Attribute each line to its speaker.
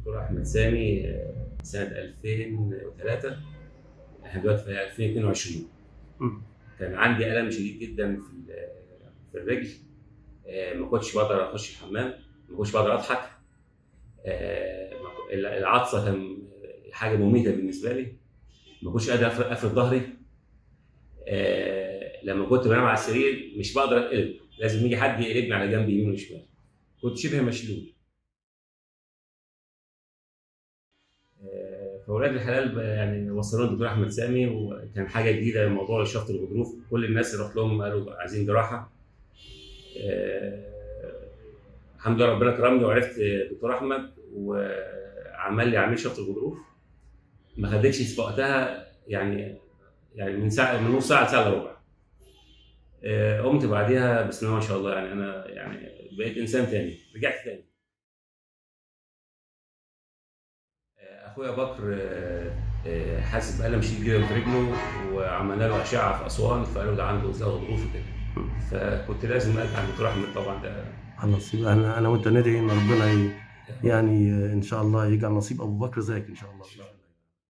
Speaker 1: الدكتور احمد سامي سنة 2003، احنا دلوقتي في 2022. كان عندي الم شديد جدا في الرجل، ما كنتش بقدر اخش الحمام، ما كنتش بقدر اضحك، العطسه كان حاجة مميته بالنسبة لي، ما كنتش قادر افرد ظهري. لما كنت بنام على السرير مش بقدر اتقلب، لازم يجي حد يقلبني على جنب يمين وشمال، كنت شبه مشلول. فاولاد الحلال يعني وصلوني الدكتور احمد سامي، وكان حاجة جديدة لموضوع شفط الغضروف. كل الناس اللي رحت لهم قالوا عايزين جراحه. الحمد لله ربنا كرمني وعرفت الدكتور احمد وعمل لي عملية شفط الغضروف. ما خدتش في وقتها يعني من ساعة، من نص ساعة لساعة الا ربع. قمت بعديها بسم الله ما شاء الله، يعني انا يعني بقيت انسان تاني، رجعت تاني. اخويا بكر حاسس بالم شديد جدا في رجله، وعملنا له اشعه في اسوان فقالوا ده عنده زي غضروف وكده، فكنت لازم ارجع عند الدكتور احمد طبعا. ده
Speaker 2: على نصيب. انا وانت ندعي ان ربنا يعني ان شاء الله يجعل نصيب ابو بكر زيك ان شاء الله.